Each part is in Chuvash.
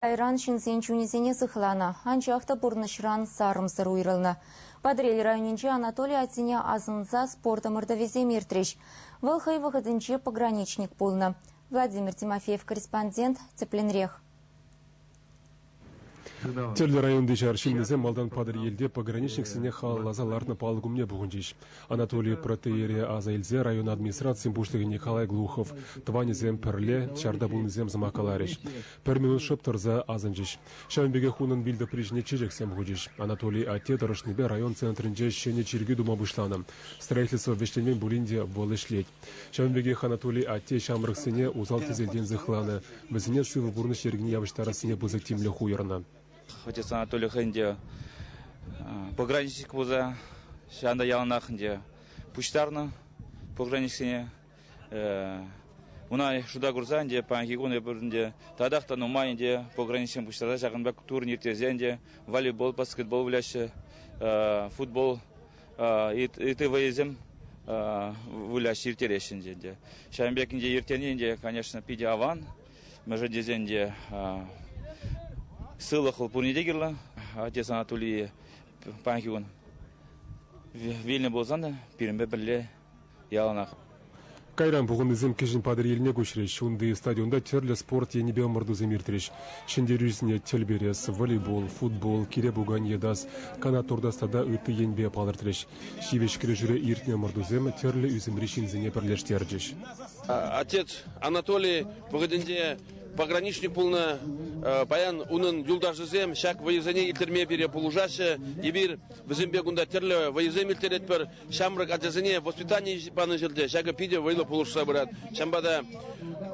Кайран ҫынсен чунӗсене сыхланӑ, анчах та пурнӑҫран сарӑмсӑр уйрӑлнӑ. Патӑрьел районӗнче Анатолий аттене асӑнса спорт ӑмӑртӑвӗсем иртрӗҫ. Вӑл хӑй вӑхӑтӗнче пограничник пулнӑ. Владимир Тимофеев корреспондент тӗплӗнрех. Тӗрлӗ районти ҫар ҫыннисем малтан Патӑрьелте пограничниксене халалласа лартнӑ палӑк умне пухӑнчӗҫ. Анатолий протоиере аса илсе район администрацийӗн пуҫлӑхӗ Николай Глухов, тӑванӗсем пӗрле ҫарта пулнисем сӑмах каларӗҫ. Пӗр минут шӑп тӑрса асӑнчӗҫ. Ҫавӑн пекех унӑн вилтӑпри ҫине чечексем хучӗҫ. Анатолий атте тӑрӑшнипе район центрӗнче ҫӗнӗ чиркӳ тума пуҫланӑ. Строительство вӗҫленмен пулин те вӑл ӗҫлет. Ҫавӑн пекех Анатолий атте ҫамрӑксене усал-тӗселтен сыхланӑ, вӗсене сывӑ пурнӑҫ йӗркине явӑҫтарассине пысӑк тимлӗх уйӑрнӑ. Отец Анатолий хӑй ӗнтӗ пограничник пулса ҫавӑнта яланах ӗнтӗ пуҫтарнӑ пограничниксене. Уна шута курса ӗнтӗ паянхи кун эпир ӗнтӗ татах та нумай ӗнтӗ пограничниксем пуҫтарса ҫакӑн пек турнир ирттерсе ӗнтӗ волейбол, баскетбол выляҫҫӗ, футбол, ытти вӑйӑсем выляҫҫӗ, ирттереҫҫӗ ӗнтӗ. Ҫавӑн пек ӗнтӗ ирттерни ӗнтӗ, конечно, питӗ аван. Мӗншӗн тесен те сывлӑх вӑл пурне те кирлӗ. Отец Анатолий паянхи кун вилнӗ пулсан та пирӗнпе пӗрле яланах. Кайран пухӑннисем Кӗҫӗн Патӑрьелне куҫрӗҫ. Унти стадионта тӗрлӗ спорт енӗпе ӑмӑртусем иртрӗҫ. Ҫӗнтерӳҫӗсене тӗл перес, волейбол, футбол, кире пукан йӑтас, канат туртас тата ытти енпе палӑртрӗҫ. Ҫивӗч кӗрешӳре иртнӗ ӑмӑртусем тӗрлӗ ӳсӗмри ҫынсене пӗрлештерчӗҫ. Отец Анатолий вӑхӑтӗнче пограничник пулнӑ. Паян унӑн юлташӗсем ҫак вӑйӑсене ирттерме пире пулӑшаҫҫӗ. Эпир вӗсемпе кунта тӗрлӗ вӑйӑсем ирттеретпӗр. Ҫамрӑк ачасене воспитани панӑ ҫӗрте ҫакӑ питӗ вӑйлӑ пулӑшса пырать. Ҫавӑнпа та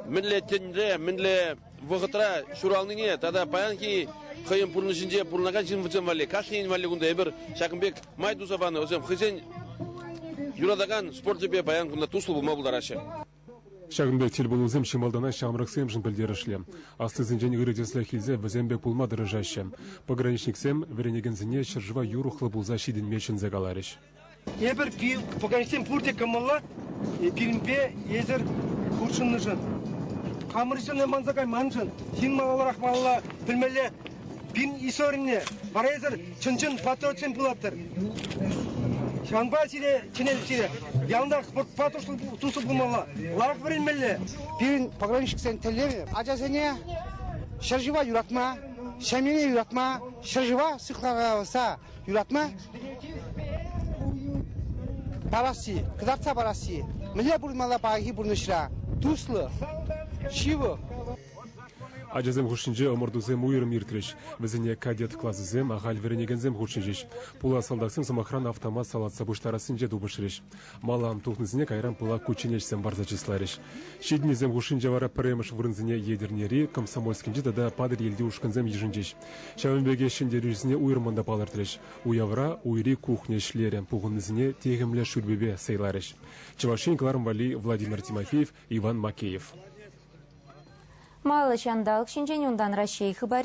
мӗнле тӗнре, мӗнле вӑхӑтра ҫуралнине тата паянхи хӑйӗн пурнӑҫӗнче пурӑнакан ҫынсем валли, кашнийӗн валли кунта эпир ҫакӑн пек май туса панӑ. Вӗсем хӑйсен юратакан спорчӗпе паян кунта туслӑ пулма пултараҫҫӗ. Ҫакӑн пек тӗлпулусем чи малтанах ҫамрӑксемшӗн пӗлтерӗшлӗ. Аслисенчен ырӑ тӗслӗх илсе вӗсем пек пулма тӑрӑшаҫҫӗ. Пограничниксем вӗренекенсене ҫӗршыва юрӑхлӑ пулса ҫитӗнме чӗнсе каларӗҫ. Эпир пограничсем пурте кӑмӑллӑ пирӗнпе эсӗр хутшӑннӑшӑн. Хамӑр ӗҫсене манса кайманшӑн, ҫын малалларах малалла пӗлмелле пин историне. Вара эсӗр чӑн-чӑн патриотсем пулатӑр. Ҫавӑнпа сире чӗнетӗп сире. Яланах спортпа туслӑ пулмалла, лайӑх вӗренмелле. Пирӗн пограничниксен тӗллевӗ ачасене ҫӗршыва юратма, ҫемьене юратма, ҫӗршыва сыхласа юратма парасси, кӑтартса парасси. Мӗнле пурӑнмалла паянхи пурнӑҫра? Туслӑ, ҫывӑх. Ачасем хушшинче ӑмӑртусем уйрӑм иртрӗҫ. Вӗсене кадет класӗсем, ахаль вӗренекенсем хутшӑнчӗҫ. Пулас салтаксем, сӑмахран, автомат салатса пуҫтарассинче тупӑшрӗҫ. Малан тухнисене кайран пылак кучченеҫсем парса чысларӗҫ. Ҫитӗннисем хушшинче вара пӗрремӗш вырӑнсене Етӗрнери, Комсомольскинчи тата Патӑрьелти ушкӑнсем йышӑнчӗҫ. Ҫавӑн пекех ҫӗнтерӳҫӗсене уйрӑммӑн та палӑртрӗҫ. Уявра уйри кухня ӗҫлерӗ, пухӑннисене техӗмлӗ шӳрпепе сӑйларӗҫ. Чӑваш Ен кӑларӑм валли Владимир Тимофеев, Иван Макеев. Маллӑ ҫанталӑк ҫинчен унтан Раҫҫей хыпарӗ.